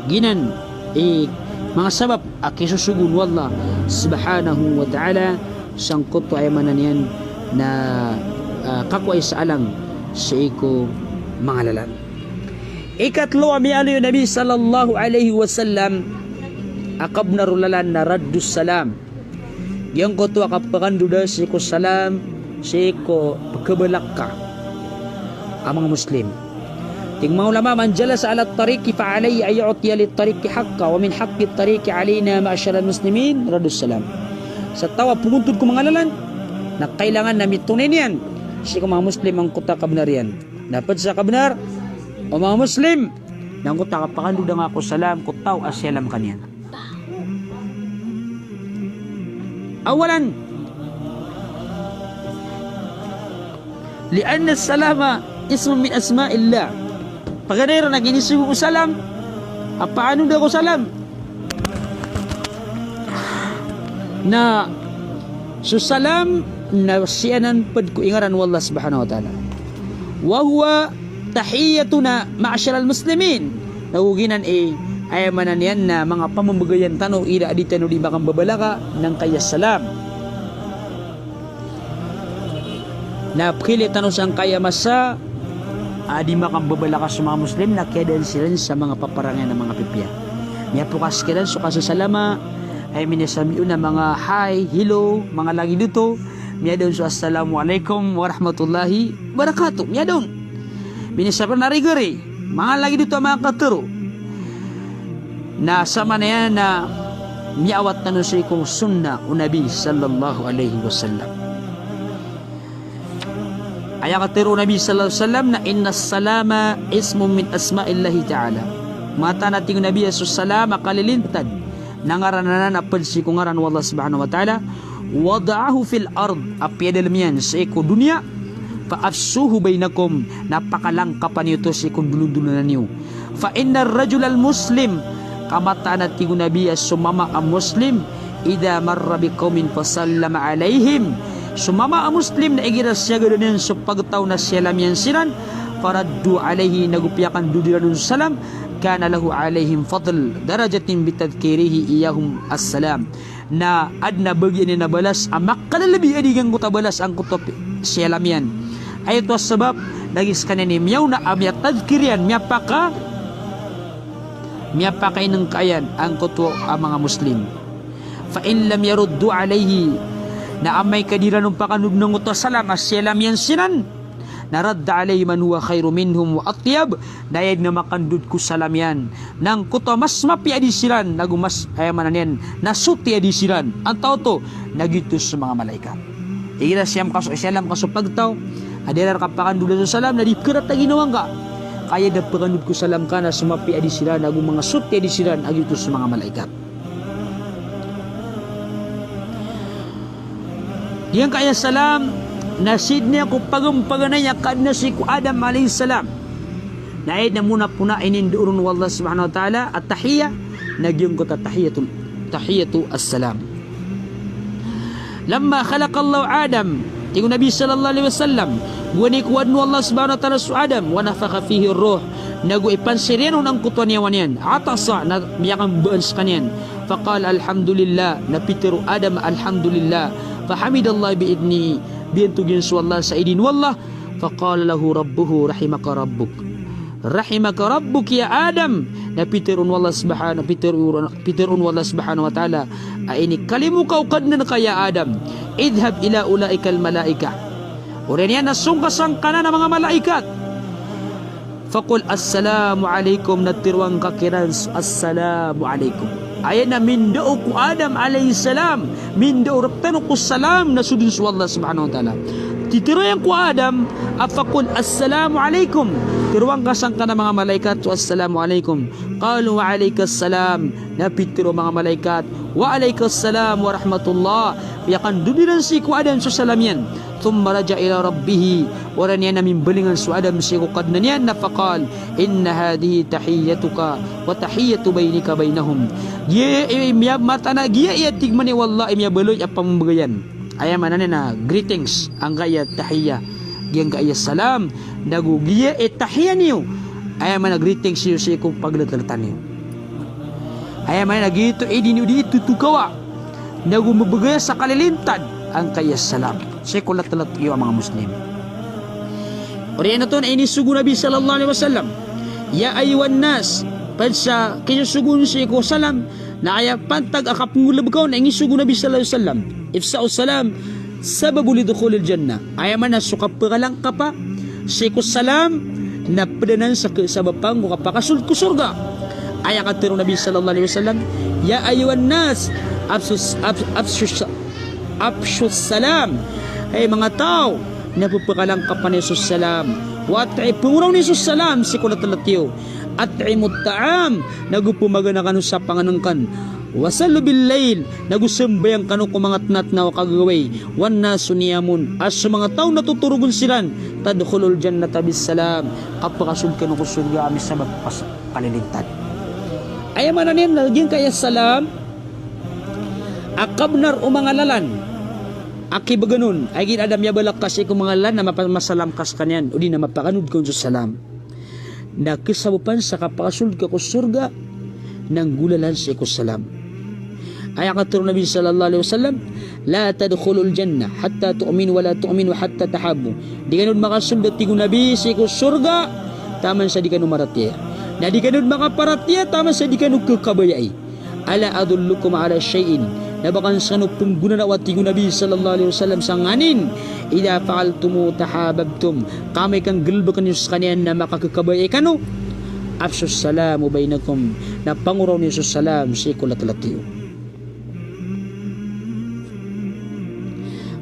giyanan i manga sabap a kisosogoon o Allah subhanahu wa ta'ala sangkoto a aya maana niyan na, ah, kakowai sa alang sii ko manga lalan. Ikatlo a miyaaloy o Nabi sallallahu alaihi wasallam a kabnar o lalan na raddus salam. Giyangkoto a kapekandoda sii ko salam, sii ko pekebalak ka a manga Muslim. Tig o manga ulama, "Man jalasa alat tariqi fa alaihi an yu'tiya lit tariqi haqqah, wa min haqqit tariqi alaina ma'sharal muslimin raddus salam." Sa taw a pegontod ko manga lalan, na kailangan na mitonay niyan sii ko manga Muslim angkoto a kabnar iyan. Na ped sa kabnar o manga Muslim, na angkoto a kapekandoda ngka ko salam ko taw a siyalam ka niyan. Awalan, li'anna salama ismun min asma'illah. Paganay ron a ginisogo ko salam, a paanoda ko salam, na so salam na siyanan ped ko ingaran o Allah subhanahu wa ta'ala. Wa huwa tahiyyatuna ma'sharal muslimin. Na go giyanan i, aya maana niyan na manga pamembegayan tano igira di tano di makambabalaka nangkaya salam. Na pekhailay tano sangkaya masa a di makambabalaka so manga Muslim na kiyadaan siran sa manga paparangayan a manga pipiya. Miyapokas kiran so kasasalama, aya minisambi on na manga hi, hello, manga lagid oto, miyada on so assalamu alaikum warahmatullahi wabarakatuh. Miyada on. Minisambi on na rigari, manga lagid oto a manga katero. Na samanan iyan na miyaawat tano sii ko sunnah o Nabi sallallahu alaihi wasallam. Aya katero o Nabi sallallahu alaihi wasallam na innas salama ismun min asma'illahi ta'ala. Mataan a tig o Nabi a so salam a kalilintad na ngaran anan a ped sii ko ngaran o Allah subhanahu wa ta'ala. Wada'ahu fil ard, a piyadalem iyan sii ko doniya. Fa afshuhu bainakum, na pakalangkapa niyo oto sii ko ndolondolonan iyo. Fa innar rajulal muslim, ka mataan a tig o Nabi a so mama a Muslim, idha marra biqawmin fasallama alaihim, so mama a Muslim na igira siyagadan iyan so pagtaw na siyalam iyan siran, faraddu alaihi, na go piyakandod iran on so salam, kana lahu alaihim fadl darajatin bitadhkirihi iyyahum assalam. Na aden a bagian iyan a balas a makalelebi a di giyangkoto a balas angkoto a pi-, siyalam iyan. Aya oto a sabap na giya sekaniyan i miyaona a miyatadhkir iyan, miyapaka-, miyapakainengka iyan angkoto a manga Muslim. Fa in lam yaruddu alaihi, na amay ka di iran on pakandoden angkoto a salam a siyalam iyan siran, na radda alaihi man huwa khairun minhum wa atyab, na aya den a makandod ko salam iyan na angkoto a mas mapiya a di siran, na go mas, aya maana niyan na soti a di siran. Antaa oto? Na giyoto so manga malaikat. Igira siyam ka so, siyalam ka so pagtaw a di iran rka pakandoda so salam, na di pekerat a ginawa ngka. Ka aya den a pakandod ko salam ka na so mapiya a di siran, na go manga soti a di siran, na giyoto so manga malaikat. Giyangkaya salam na sii den iyan ko paganpaganay a kaadn a sii ko Adam alayhis salam. Na aya den a mona pona a inindao ron o Allah subhanahu wa ta'ala a tahiyya, na giyangkoto a tahiyyatu, tahiyyatu assalam. Lamma khalaqallahu Adam, tig o Nabi sallallahu alayhi wasallam, gowani ko adn o Allah subhanahu wa ta'ala so Adam, wa nafakha fihi ruh, na go ipansir iyan on angkoto a niyawa niyan, atasa, na miyakambaan sekaniyan, faqala alhamdulillah, na pitharo o Adam a alhamdulillah, fahamidallaha bi'idhnihi, biyantog iyan so Allah sa idin o Allah, faqala lahu rabbuhu rahimaka rabbuk. Rahimaka rabbuk ya Adam. Na pitharo o Allah subhanahu, pitharo, pitharo o Allah subhanahu wa ta'ala a inikalimo ka o Kadnan ka ya Adam. Idhhab ila ulaikal malaikah. Oriyan iyan na song ka sangkanan a manga malaikat. Faqul assalamu alaikum, na tharoang ka kiran so assalamu alaikum. Aya na mindao ko Adam alayhis salam, mindao rktano ko salam na so dn so Allah subhanahu wa ta'ala. Titharo iyan ko Adam a faqul assalamu alaikum. Tharoang ka sangkanan a manga malaikat so assalamu alaikum. Qalu wa alaikas salam. Na pitharo o manga malaikat, wa alaikas salam wa rahmatullah. Piyakandodan iran sii ko Adam so salam iyan. Thumma raja'a ila rabbihi. Oriyan iyan na mimbalingan so Adam sii ko Kadnan iyan na faqal, inna hadhihi tahiyyatuka wa tahiyyatu bainika bainahum. Giya i, miya, mataan a giya i, tig man o Allah, i miyabaloy a pamambegayan. Aya maana niyan na greetings, angkaya tahiyya, giyangkaya salam, nago giya i tahiyya niyo. Aya maana greetings iyo sii ko paglatlataniyo. Aya maana giyoto i di niyo di itutukawa. Nago mabegay sa kalilintad angkaya salam. Sii ko latlat iyo a manga Muslim. Oriyan oto na inisogo o Nabi sallallahu alaihi wasallam, ya ayyuhan nas, pd sa kisosogoon sii ko salam, na aya pantag a kapngolab ka on na inisogo o Nabi sallallahu alaihi wasallam. Ifsha'us salam, sababun li dukhulil jannah. Aya maana so kapakalangkapa sii ko salam na pd anan sa kasabapan ko kapakasold ko sorga. Aya katharo o Nabi sallallahu alaihi wasallam, ya ayyuhan nas, afshus, af-, afshus, afshus salam. Hay manga taw, na papakalangkapa niyo so salam. Wa at'i, pangoraw niyo so salam sii ko latlat iyo. At'imut ta'am, nago pamagana kano sa pangnngkn. Wa sallu bil lail, nago sambayang kano ko manga tnatnaw a kagagawii. Wan nasu niyamun, a so manga taw na totorogon siran. Tadkhulul jannata bis salam, kapakasold kano ko sorga a misabap ko sa kalilintad. Aya maana niyan na giyangkaya salam a kabnar o manga lalan a kibegan on, a giya da miyabalak ka sii ko manga lalan na mapa-, masalam ka skaniyan, odi na mapakanod ka on so salam. Na kasabapan sa kapakasold ka ko sorga na nggolalan sii ko salam. Aya katharo o Nabi sallallahu alaihi wasallam, la tadkhulul jannah hatta tu'minu wa la tu'minu hatta tahabbu. Di kano dn makasold, a tig o Nabi, sii ko sorga taman sa di kano maratiyaya. Na di kano dn makaparatiyaya taman sa di kano kakabayai. Ala adullukum ala shay'in, na ba akn skano pnggonanaw, a tig o Nabi sallallahu alaihi wasallam, sa nganin, idha fa'altumuhu tahabbtum, ka amay ka nggalbkn iyo skaniyan na makakakabayai kano. Afshus salama bainakum, na pangoraw niyo so salam sii ko latlat iyo.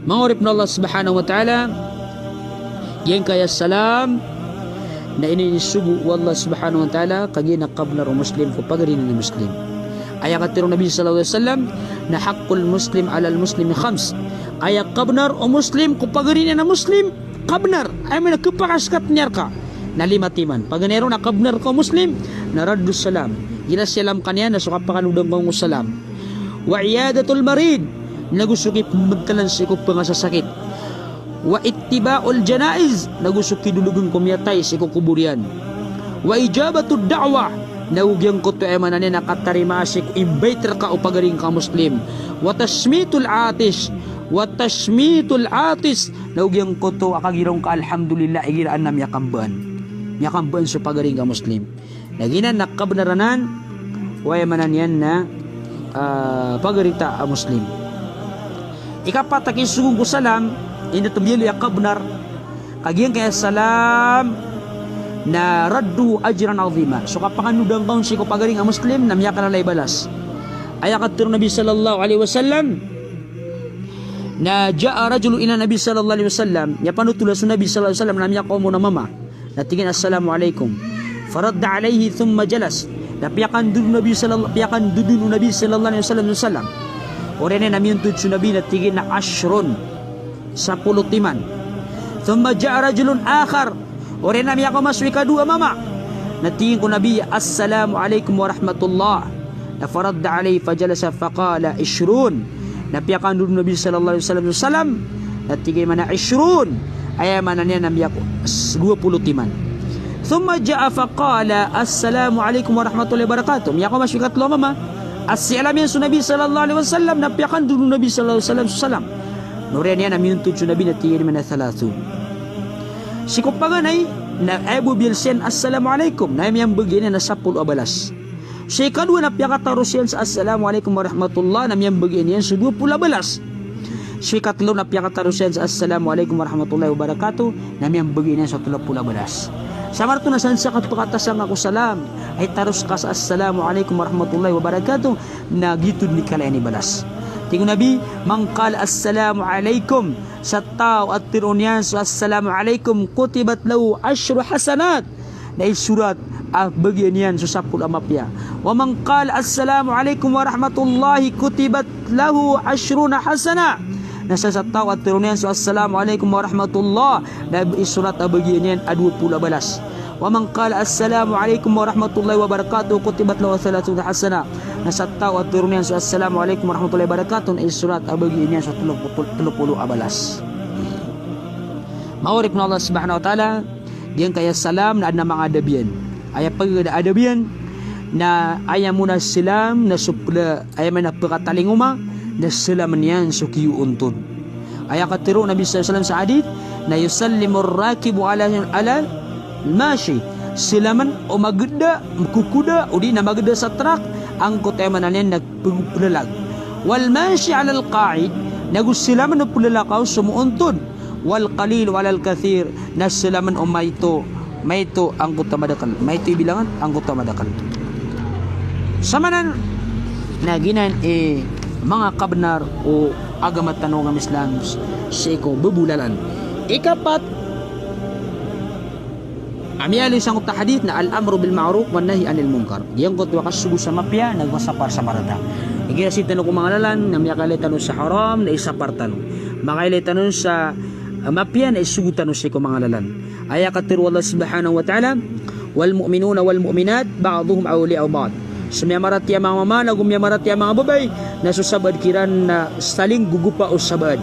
Manga oripn o Allah subhanahu wa ta'ala, giyangkaya salam na inisogo o Allah subhanahu wa ta'ala, kagiya na kabnar o Muslim ko pagari niyan a Muslim. Aya katharo o Nabi sallallahu alaihi wasallam, na haqqul muslim alal muslimi khams. Aya kabnar o Muslim ko pagari niyan a Muslim, kabnar, aya maana kapakaskatn iyan rka, na lima timan. Paganay ron a kabnar ka o Muslim, na raddus salam. Giya salam ka niyan na so kapakanodan ka on ko salam. Wa iyadatul marid, nago so kipmbntalan sii ko pangasasakit. Wa ittiba'ul janaiz, nago so kidologn ko miyatay sii ko kobor iyan. Wa ijabatud da'wah, nago giyangkoto, aya maana niyan na katarimaa sii ko invite rka o pagari ngka a Muslim. Wa tashmitul atish, wa tashmitul atish, nago giyangkoto a kagiraw ngka alhamdulillah igira adn a miyakambaan. Miyakambaan so pagari ngka a Muslim. Na giyanan na kabnar anan o, aya maana niyan na, ah, pagari ta a Muslim. Ikapat a kisogoon ko salam, ino oto miyaaloy a kabnar, ka giyangkaya salam na radduhu ajran azima. So kapakanodan ka on sii ko pagari ngka a Muslim na miyakalala i balas. Aya katharo o Nabi sallallahu alaihi wasallam, na ja'a rajulun ila Nabi sallallahu alaihi wasallam, miyapanothol a so Nabi sallallahu alaihi wasallam na miyakaoma on a mama. Na tig iyan, "Assalamu alaikum." Faradda alaihi thumma jalas. Na piyakandod o Nabi sallal-, piyakandod o Nabi sallallahu alaihi wasallam so salam. Oriyan iyan na miyontod so Nabi na tig iyan a ashrun, sapolo timan. Thumma ja'a rajulun akhar. Oriyan iyan na miyakaoma so ikadowa a mama. Na tig iyan ko Nabi, "Assalamu alaikum warahmatullah." Na faradda alaihi fajalasa faqala, "Ishrun." Na piyakandod o Nabi sallallahu alaihi wasallam so salam. Na tig iyan man a ishrun. Aya maana niyan na miyako-, s-, dowa polo timan. Thumma ja'a faqala, "Assalamu alaikum warahmatullahi wabarakatuh." Miyakaoma so ikatlo a mama. A siyalam iyan so Nabi sallallahu alaihi wasallam, na piyakandod o Nabi sallallahu alaihi wasallam so salam. Na oriyan iyan na miyontod so Nabi na tig iyan man a thalathun. Sii ko paganay, Na aya bo bials iyan, "Assalamu alaikum," na aya miyambagi niyan na sapolo a balas. So ikadowa na piyakataros iyan sa "Assalamu alaikum warahmatullah," na miyambagi niyan so dowa polo a balas. So ikatlo na piyakataros iyan sa "Assalamu alaikum warahmatullahi wabarakatuh," na miyambagi niyan so telo polo a balas. Sa marto na san sa kapakatasan ka ko salam, ay taros ka sa "Assalamu alaikum warahmatullahi wabarakatuh," na giyoto dn i kala iyan i balas. Tig o Nabi, "Man qala assalamu alaikum," sa taw a tharoon iyan so "Assalamu alaikum, kutibat lahu ashru hasanat," na isorat a bagian iyan so sapolo a mapiya. "Wa man qala assalamu alaikum warahmatullahi, kutibat lahu ashruna hasana." Na sa, sa taw a tharoon iyan so "Assalamu alaikum warahmatullah," na isorat a bagian iyan a dowa polo a balas. "Wa man qala assalamu alaikum warahmatullahi wabarakatuh, kutibat lahu thalathuna hasana." Na sa taw a tharoon iyan so "Assalamu alaikum warahmatullahi wabarakatuh," na isorat a bagian iyan so telo polo, telo polo a balas. Manga oripn o Allah subhanahu wa ta'ala, giyangkaya salam na adn a manga adab iyan. Aya pagada adab iyan na aya mona salam na so pla-, aya maana pkatalingoma na salam iyan so kiyontod. Aya katharo o Nabi sallallahu alaihi wasallam sa hadith na, "Yusallimu ar-rakibu ala, ala al-mashi." Salamn o magda, mkokoda, odi na magda sa trak, angkoto aya maana niyan na pg-, plalag. "Wal mashi ala al-qa'id," nago salamn o plalakaw so moontod. "Wal qalilu ala al-kathir," na salamn o maito, maito angkoto a madakl. Maito i bilangan angkoto a madakl. Samanan, na giyanan i manga kabnar o agama tano, agama Islam, sii ko babolalan. Ikapat a miyaaloy sangkoto a hadith na al-amru bil ma'ruf wan nahyi anil munkar. Giyangkoto a kasogo sa mapiya, nago kasapar sa marata. Igira sii tano ko manga lalan na miyakailay tano sa haram, na isapar tano. Makailay tano sa, ah, mapiya, na isogo tano sii ko manga lalan. Aya katharo o Allah subhanahu wa ta'ala, "Wal mu'minuna wal mu'minat ba'duhum awliya'u ba'd." So miyamaratiyaya a manga mama nago miyamaratiyaya a manga babay na so sabaad kiran na saling gogopa o sabaad.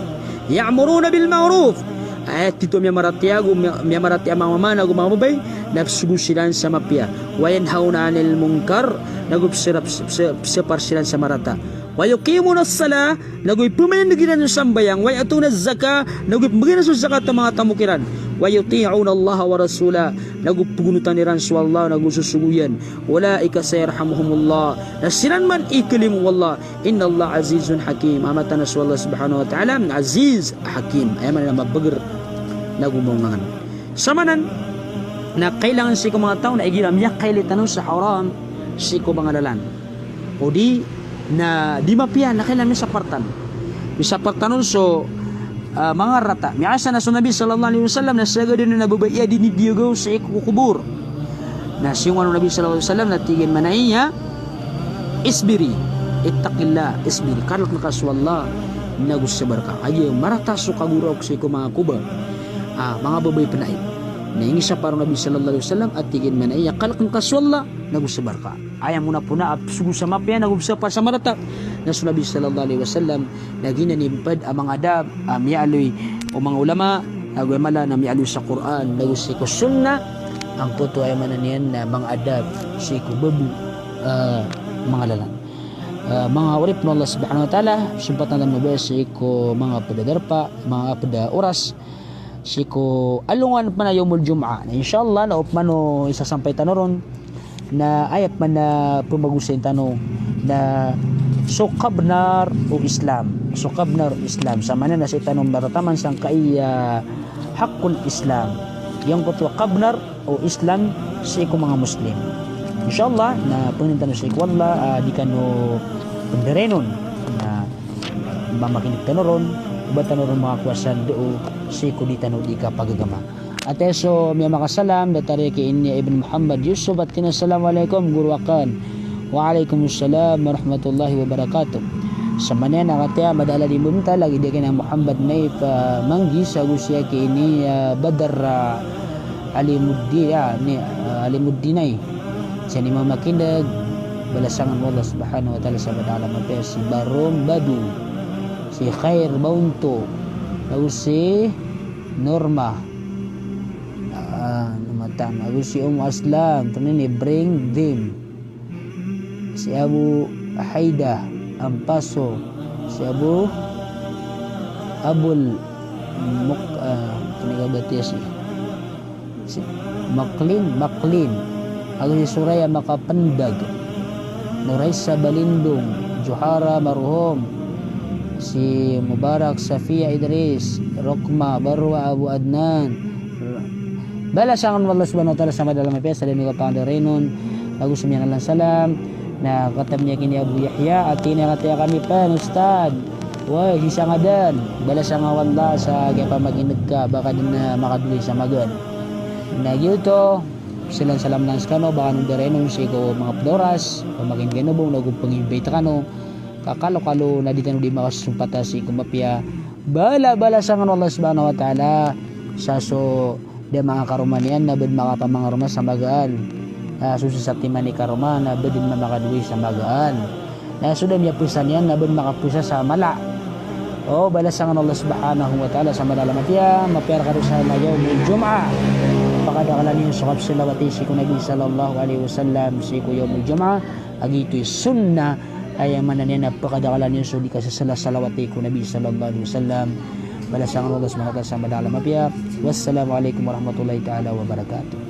"Ya'muruna bil ma'ruf." Aya tito a miyamaratiyaya ago miya-, miyamaratiyaya a manga mama nago manga babay na psogo siran sa mapiya. "Wa yanhauna anil munkar," nago psera-, pse-, psapar siran sa marata. "Wa yuqimunas salah," nago ipmaindg iran so sambayang, "wa yu'tunaz zakah," nago ipmbgan so zakat a manga tamok iran, "wa yuti'unallaha wa rasulah," nago pgonotan iran so Allah nago so sogo iyan, "ulaika sayarhamuhumullah," na siran man i kalimo o Allah, "innallaha azizun hakim," a mataan a so Allah subhanahu wa ta'ala aziz hakim, aya maana na mabagr nago maongangan. Samanan, na kailangan sii ko manga taw na igira miyakailay tano sa haram sii ko manga lalan, odi na di mapiya, na kailangan misapar tano. Misapar tano so, ah, manga rata. Miyasa na so Nabi sallallahu alaihi wasallam na sagad iyan a babay a di niyan diyagaw sii ko kobor. Na siyongan o Nabi sallallahu alaihi wasallam na tig iyan man a iya, "Isbiri, ittaqillah, isbiri." Kalkn ka so Allah, nago sabar ka. Kagiya marata so kagoraok sii ko manga koba. Ah, manga babay pn ai. Na inisapar o Nabi sallallahu alaihi wasallam a tig iyan man a iya, "Kalkn ka so Allah, nago sabar ka." Aya mona pona a psogo sa mapiya nago psapar sa marata na so Nabi sallallahu alaihi wasallam, na giyanan i pd a manga adab a miyaaloy o manga ulama, nago aya mala na miyaaloy sa Qur'an nago sii ko sunnah, angkoto aya maana niyan na manga adab sii ko babo, ah, manga lalan. Ah, manga oripn o Allah subhanahu wa ta'ala, sompatan tano ba sii ko manga pd a darpa, manga pd a oras, sii ko alongan pman a Yawmul Jumu'ah. Na insha Allah, na opama o isasampay tano ron, na aya pman a pmbagosayn tano, na so kabnar o Islam. So kabnar o Islam. Samanan na sii tano matataman sangkai a haqqul Islam. Giyangkoto a kabnar o Islam sii ko manga Muslim. Insha Allah, na pangnin tano sii ko Allah, ah, di kano pndarainon. Na mamakin'g tano ron, ba tano ron makakowa sa doo sii ko di tano di kapagagama. Ati so miyamakasalam, datar iyan ki ini Ibn Muhammad Yusuf, ati na, "Assalamu alaikum, goro akn." "Wa alaikumussalam warahmatullahi wabarakatuh." Samanan a katiya, madalan i mbta, lagid iyan ki ini Muhammad Naif, ah, Manggis, ago sii ki ini, ah, Badar, ah, Alimuddin, ah, ni, ah, Alimuddin ai. Sii ni mamakin'g, balasan o Allah subhanahu wa ta'ala sa madalam a mapiya, si Barom Badu, si Khair Baunto, ago si Norma, ah, Numatan, ago si Umu Aslam, tonaa ini, Bring Dim, si Abu Haida, Ampaso, si Abu, Abul Muk-, ah, tonaa ini, Kabatiasi, si Maklin, Maklin. Ago si Soraya Makapendag. Noraisa Balindong, Johara Marohom, si Mubarak, Safia Idris, Rokma, Barwa, Abu Adnan. Balasan kano o Allah Subhanahu wa Ta'ala sa madalam a piya sa dami ko pangandarain on. Ago so miyangalan salam na katam niyan kini Abu Yahya, a tig iyan a kataya kami pen, Ustad. Way, sii sa ngadan. Balasan ka o Allah sa giya pamakineg ka, ba ka den, ah, makadowa sa magaan. Na giyoto, salam-salam nan skano, ba kano darain on sii ko manga ped a oras, pamakineg kano bo, na go pangibay ta kano, ka kalokalo na di tano di makasompata sii ko mapiya. Bala, balasan kano o Allah Subhanahu wa Ta'ala sa so da manga karoma niyan na ba den makapamangaroma sa magaan. Ah, so sasatiman i karoma na ba den mamakadowa sa magaan. Na so da miyapowasa niyan na ba den makapowasa sa mala. O, balasan kano o Allah Subhanahu wa Ta'ala sa madalam a piya, mapiya rkano sa yawmul Jum'ah. Pakadaklan iyo so kapsalawati sii ko Nabi sallallahu alaihi wasallam sii ko yawmul Jum'ah. A giyoto i sunnah, aya maana niyan na pakadaklan iyo so di kasasala-salawati ko Nabi sallallahu alaihi wasallam. Balasan kano o Allah Subhanahu wa Ta'ala sa madalam a piya. Wassalamu alaikum warahmatullahi ta'ala wabarakatuh.